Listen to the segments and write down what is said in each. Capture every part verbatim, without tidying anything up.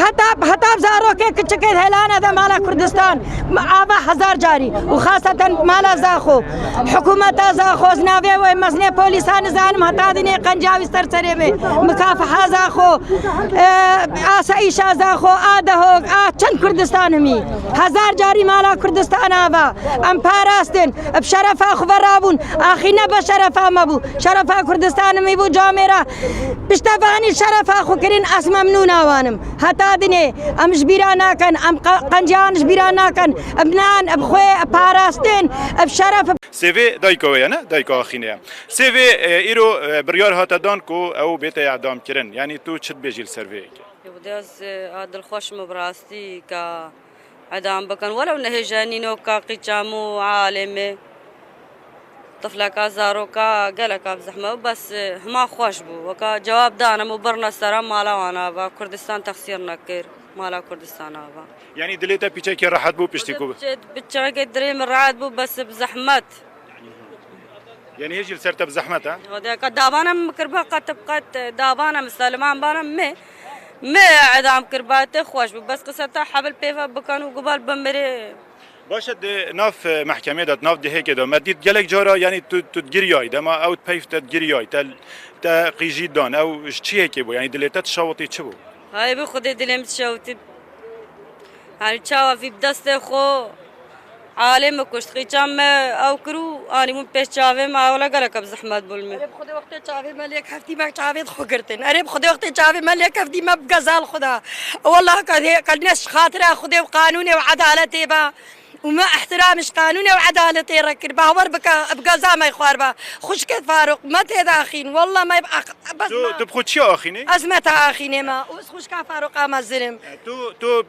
Heta, heta zarokê kiçikê helane de mala Kurdistan, ava hezar carî û xaseten mala Zaxo. Hikûmeta Zaxo, ez navê wê mezinê polîsan nizanim, heta dinê qenca wî ser serê bê. Mikafiha Zaxo, e, asayîşa Zaxo, a Dehok, a çend Kurdistan himî. Hezar carî mala Kurdistan ava. Em parastin, bi şerefa xwe ve rabûn. Axî ne be şerefa me bû. Şerefa Kurdistan himî bû, camêra. Piştevanî şerefa xwe kirin, ez memnûna wan im. Heta dinê em ji bîra nakin, em qe-, qenciyan ji bîra nakin. Bi nan, bi xwê, bi parastin, bi şeref. Sêvê dayika wê ye, ne? Dayika Axînê ye. Sêvê, e, îro, e, biryar hate dan ku ew bête edam kirin. Yanî tu çi dibêjî li ser vê yekê? Ew de ez, e, a dilxweş im bi rastî ka edam bikin. Welew nehêja nîno ka qîçam û alêmê. Tifleka, zaroka geleka bi zehmet bû, bes, e, hima xweş bû. Weka cewab danim û birne sera mala wan ava. Kurdistan texsîr nekir. Mala Kurdistan ava. Yanî dilê te pîçekê rehet bû piştî ku bi çi-, bi çekê dilê min rehet bû, bes bi zehmet. Yanî hê jî li ser te bi zehmet e? Hode ka davana min kir ba qet bi qet, davana min seliman bana me, me edam kir ba te xweş bû. Bes qisa te hebil pêve bikin û gubal bimirê. Baş e, di nav, e, mehkemê de, di nav dihêkê de, me dît gelek cara, yanî tu, tu digiriyayî, dema ew peyv te digiriyayî, te, te qîjî dan, ew ji çi yekê bû? Yanî dilê te tişawitî çi bû? Hay bi Xwedê dilê min tişawitî. Yanî çawa vî bi destê xwe alê min kuşt, qîça me ew kir û anî bûn pêş çavê me, wele gelek bi zehmet bûn me. Erê bi Xwedê wextê çavê me lêk heftî me çavê xwe girtin. Erê bi Xwedê wextê çavê me lêk heftî me bi gezal xwe da. Wele ka dê, ka ne ji xatira Xwedê û qanûnê û edaletê be. û me ihtiram ji qanûnê û edaletê re kir. Bawer bike, bi gaza me xwar be. Xwişkê Farûq, me tê de axîn. Walla me bi aq-, bes Tu, me. Tu bi xwe çi axînî? Ez me te axînê me. Û ez xwişka Farûqa mezin im. Tu, tu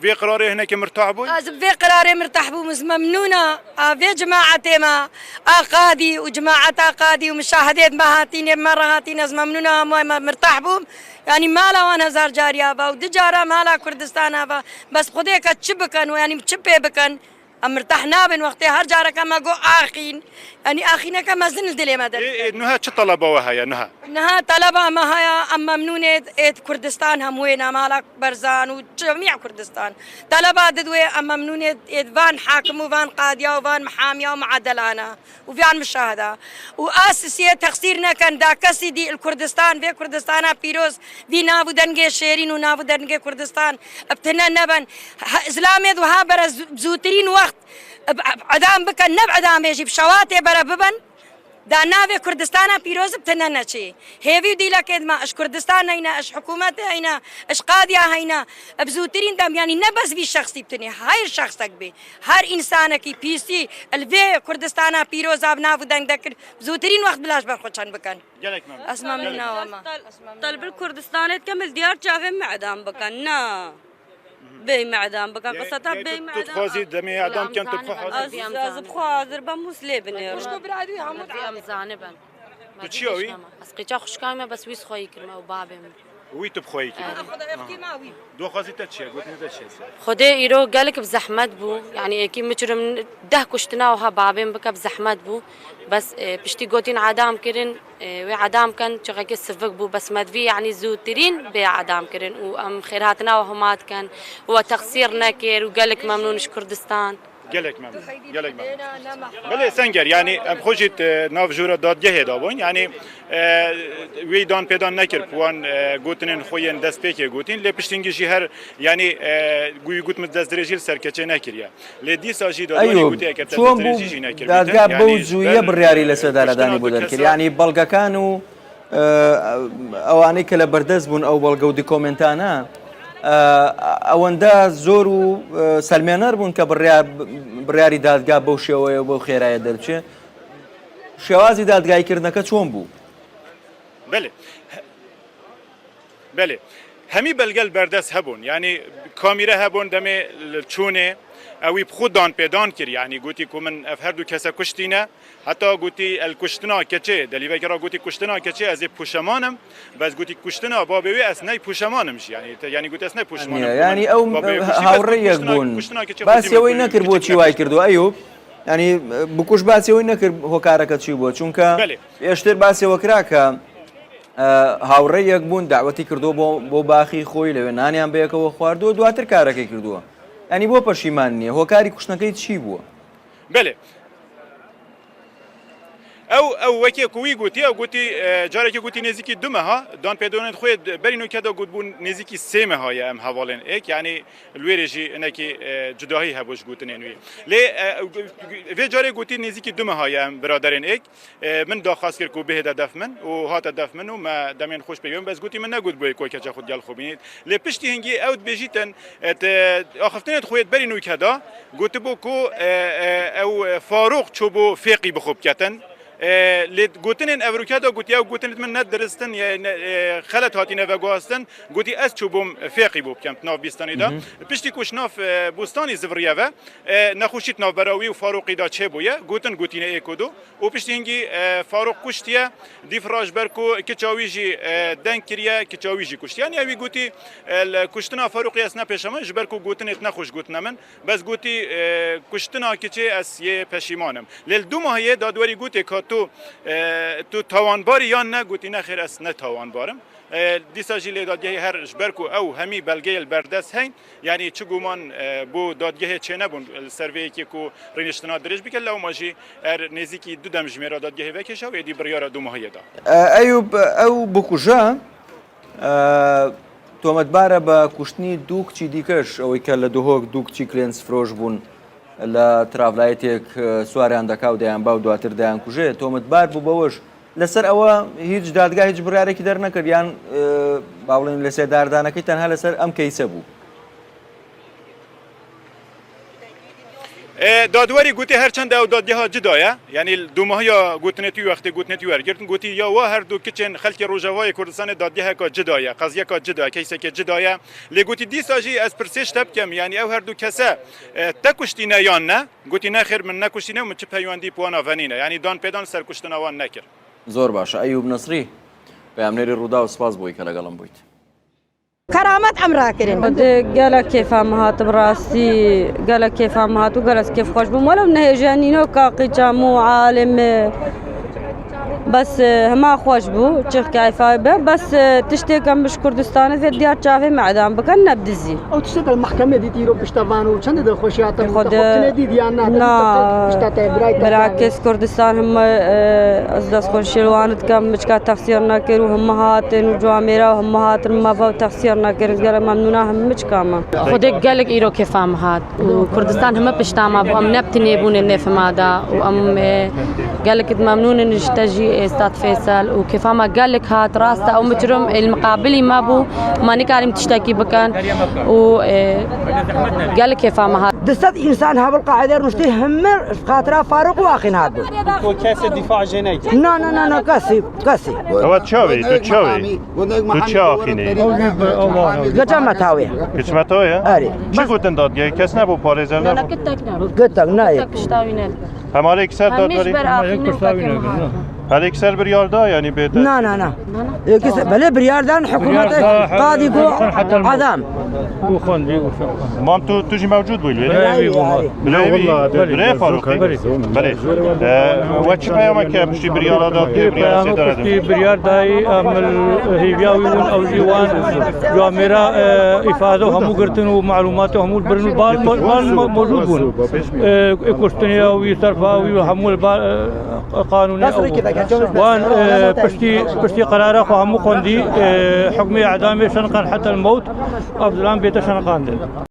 vê qirarê hinekî mirtah bûyî? Ez bi vê qirarê mirtah bûm. Ez memnûn a, a vê cemaetê me, a qadî û cemaeta qadî û muşahedê me hatînê, me re hatîn. Ez memnûn a, hemû me mirtah bûm. Yanî mala wan hezar carî ava û du cara mala Kurdistan ava. Bes Xwedê ke çi bikin û yanî çi pê bikin? Em mirtah nabin wextê her careke me got axîn. Yanî axîneke mezin li dilê me Ê, derket. Ê, niha çi taleba we heye niha? Niha taleba me heye, em memnûn ê, ê Kurdistan hemû ê nemala Berzan û cemî Kurdistan. Taleba didwê em memnûn ê, ê van hakim û van qadiya û van mihamiya û muedelana û van muşaheda. Û a sisiyê texsîr nekin, da kesî dî li Kurdistan, vê Kurdistana pîroz, vî nav û dengê şêrîn û nav û dengê Kurdistan bi tine nebin. Ha, Îslamê di wiha bere zû-, zûtirîn wext bi, bi edam bikin, ne bi edamê jî bi şewatê bere bibin. Da navê Kurdistana pîroz bi tine neçê. Hêvî û dîlekê dima, iş Kurdistan heyne, iş hikûmetê heyne, iş qadiya heyne. Bi zûtirîn dem, yanî ne bes vî şexsî bi tinê, her şexsek bê. Her însanekî pîsî li vê Kurdistana pîroza bi nav û deng de kir, bi zûtirîn wext bila ji ber xwe çend bikin. Gelek memnun. Ez memnun Gelek. Awama. Talbil Kurdistanê dikim li diyar çavê me edam bikin. Na. Bêyî me edam bikin. Qiseta bêyî me edam. Tu dixwazî demê edam ken tu dixwazî? Ez, ez bi xwe hazir bim û lê binêrim. Xwişk û birayê wî hemû em zanibin. Tu çi ya wî? Ez qîça xwişka me bes wî xweyî kirme û babê min. Wî tu bi xweyî kirî? Aha. Doxwazî te çi ye? Gotinê te çi ye? Xwedê îro gelek bi zehmet bû. Yanî êkî miçirim deh kuştina wiha babê min bike bi zehmet bû. Bes, e, piştî gotîn edam kirin, e, wê edam ken, çiqekê sivik bû. Bes me divî, yanî zûtirîn bê edam kirin û em xêrhatina we hima dikin û we texsîr nekir û gelek memnûn ji Kurdistan. Gelek memnûn. Gelek memnûn. Belê Senger, yanî em xwe jî, e, nav jûra dadgehê de bûn. Yanî, e, wî dan pêdan nekir, bi wan, e, gotinên xwe yên destpêkê gotin. Lê piştî jî her, yanî, e, wî got min destdirêjî li ser keçê nekiriye. Lê dîsa jî dadwanê Eyûb, gotiye ke te çûn destdirêjî jî nekir. Dadga bew zûyî biryarî li ser danedanî bû derkir. Yanî belgekan û ئەوانەی کە لە بەردەست بوون ئەو بەڵگە و دیکۆمێنتانە، ئەوەندە زۆر و سەلمێنەر بوون کە بڕیار، بڕیاری دادگا بەو شێوەیە و بەو خێرایە دەرچێ. شێوازی دادگاییکردنەکە چۆن بوو؟ Belê. Belê. Hemî belge li berdest hebûn. Yanî kamîre hebûn demê li çûnê ewî bi xwe dan pêdan kir. Yanî gotî ku min ev her du kese kuştîne. Heta gotî el kuştina keçê, delîvekê re gotî kuştina keçê ez ê pûşeman im. Bes gotî kuştina babê wê ez ney pûşeman im jî. Yanî te, yanî gotî ez ney pûşeman im. Yanî ew hawrêyek bûn. Basê wê nekir بۆچی وای کردووە ئەیوب؟ یانی بکوش باسێ وی نەکرد هۆکارەکە چی بووە؟ چونکە پێشتر باسێ وەکرا کە هاوڕێی یەک بوون، داوەتی کردووە بۆ، بۆ باخی خۆی، لەوێ نانیان بەیەکەوە خواردووە، دواتر کارەکەی کردووە. یعنی بۆ پەشیمان نییە؟ هۆکاری کوشتنەکەی چی بووە؟ بەێ. ئەو، ئەو وەکێ کو وی گوتی، ئەو گوتی، ئە، جارێکی گوتی نێزیکی دو مەها، دان پێدۆنێت خۆی بەرین و کەدا گوت بوو نێزیکی سێ مەهایە ئەم هەواڵێن ئێک، یعنی لوێرێ ژی ئەنەکی، ئە، جوداهی هەبوو ji گوتنێن وی. لێ، ئە، vê carê gotî nêzîkî du meha ye em biraderên êk. Ê, min daxwaz kir ku bihête def min û hate def min û me demên xweş pê bûn. Bes gotî min negot bûye ku keça xwe digel xwe bînît. Lê piştî hingî ew dibêjîtin, e, te axiftinê di xwe yê berî nûke da, gotibû ku, e, e, ew, e, Farûq çûbû fêqî bi xwe biketin. E, lê gotinên evrûke da gotî, ew gotinêt min ne diristin, ye, ne, e, xelet hatîne veguhastin. Gotî ez çûbûm fêqî bû bikem di nav bîstanî de. Hı hı. Piştî ku ji nav, e, bûstanî ziviriye ve, e, nexweşî di navbera wî û Farûqî de çêbûye. Gotin gotîne êk û du. Û piştî hingî, e, Farûq kuştiye. Dîfra ji ber ku kiça wî jî, e, deng kiriye, kiça wî jî kuştiye. Yanî ew wî gotî, e, li kuştina Farûqê ez ne pêşeman, ji ber ku gotinêt nexweş gotine min. Bes gotî, e, kuştina kiçê ez yê peşîman im. Lê li du mahiyê dadwerî gotê ka tu, e, tu tawanbarî yan ne, gotî nexêr ez ne tawanbar im. E, dîsa jî lê dadgehê her ji ber ku ew hemî belgeyê li ber dest heyn, yanî çi guman, e, bo dadgehê çênebûn li ser vê yekê ku rêniştina dirêj bike, lewma jî er nêzîkî du demjimêra dadgehê vekêşa û êdî biryara du mahiyê da. E, Eyûb, ew bikuje, e, tometbar e bi kuştinî du kiçî dîkeş, ewê ke li Duhok du kiçî klênsfiroş bûn. لە تراڤلایەتێک، ئە، سواریان دەکا و دەیان با و دواتر دەیان کوژێ. تۆمەتبار بوو بەوەش. لەسەر ئەوە هیچ دادگا هیچ بڕیارێکی دەرنەکرد، یان، ئە، با بڵێن لەسێداردانەکەی تەنها لەسەر ئەم کەیسە بوو؟ ئێ، دادوەری گوتی هەرچەندە ئەو دادگەها جدا یە، یعنی دوماهیا گوتنێتی وەختی گوتنێتی وەرگرتن، گوتی یا وا هەردوو کچێن خەلکی ڕۆژاوای کوردستانی دادگەهەکە جدا یە، قەزیەکە جدا، کەیسێکی جدا یە. لێ گوتی دیسا ژی ئەس پرسێش تە بکەم، یعنی ئەو هەردوو کەسە، ئێ، تە کوشتینە یان نە؟ گوتی نەخێر من نەکوشتینە و من چ پەیوەندی پوانە ڤەنینە، یعنی دان پێدان سەر کوشتنە وان نەکرد. زۆر باشە. ئەیوب نەسری، پەیامنێری ڕووداو، سپاس بۆی کە لەگەڵم بوویت. کەرامەت ئەم ڕاکرین. خۆ دێ گەلە کێفام هات، بڕاستی گەلە کێفام هات و گەلەس کێف خۆش بووم. وەلەو نەهێژە نینۆ کاقی چاموو عالم، بەس، ئێ، هەما خۆش بوو، چیخ کایفا بێ، بەس، ئێ، تشتێکم بش کوردستانە فێ دیار چاوێ مەعدان بکەن نەبدزی. ئەو تشتە دەل مەحکەمە دیتی ئیرۆ پشتەوانە و چەندە دەخۆشیاتە خۆ دێ، متەخۆتنە دیدیان نادە نا. تشتە تای برای بەراکێز کوردستان هەمە، ئێ، ئەز دەست خۆشیلوانت کەم، مچکا تەخسیر نەکرد و هەمە هاتن و جوامێرا و هەمە هاتن مەڤە و تەخسیر نەکرد، گەرە مەمنونا هەمە مچکامە. خودێک گەلک ئیرۆ کێفام هات و کوردستان هەمە پشتاما بوو، ئەم نەبتنێ بوونێ نێفمادا و ئەم، ئێ، گەلکت مەمنونن شتە ژی ئێستات فێسەل و کێفاما گەلک هات، ڕاستە ئەو مچرم المقابلی ما بوو، ما نکاریم تشتکی بکەن و، ئێ، گەلک کێفاما هات. دوسەد ئینسان هەبڵ قاعدە ڕشتی هەمە خاترا فاروق واقعین هات بوو. تۆ کەسێ دیفاع ژێ نەیت؟ نا، نا، نا، نا، کەسی، کەسی. ئەوە چاوی، تو چاوی؟ تو چاوی ئەخینی؟ گەجە مەتاوێ. گەچ مەتاوێ؟ ئەرێ. چی گوتن دادگەی؟ کەس نەبوو، پارێزەر نەبوو؟ گەلەکت تەک نەبوو. گەتەک نایە. تەک پشتاوی نەبوو. هەمارێک سەر هەمیش دادوەری؟ بەر ئاخینە و تەک نەبوو. هەرێک سەر بریاردا، یعنی بێتە؟ نا، نا، نا. نا، نا. ئێ، کەس، بەلێ بریاردان حکوومەت بریاردا، قادی گۆ حەتەل عەدام. بوو خوندی، بوو خوندی. مام، تو، تو ژی مەوجود بووی لێرە؟ بەلێ، بوو، بوو. بەلێ، بوو. بەلێ، بوو. بەلێ، فاروق. بەلێ. بەلێ. ئێ، وە چ پەیامێکە پشتی بریارە دا، پێ بریارە پەیامە سێدارە دا؟ پشتی بریار دای ئەمل هیویاوی بوون، ئەو ژی وان جوامێرا، ئێ، ئیفادە و هەموو گرتن و معلومات و هەموو برن و بان، بان مەوجود بوون. ئێ، کوشتنی ئەوی سەرفاوی و هەموو با-، ئێ، قانونی ئەو بوو. وان، ئێ، پشتی، پشتی قەرارە خۆ هەموو خوندی، ئێ، حکمی ئەعدامی شەنقان حتی الموت، ئەفزلان بێتە شەنقاندن.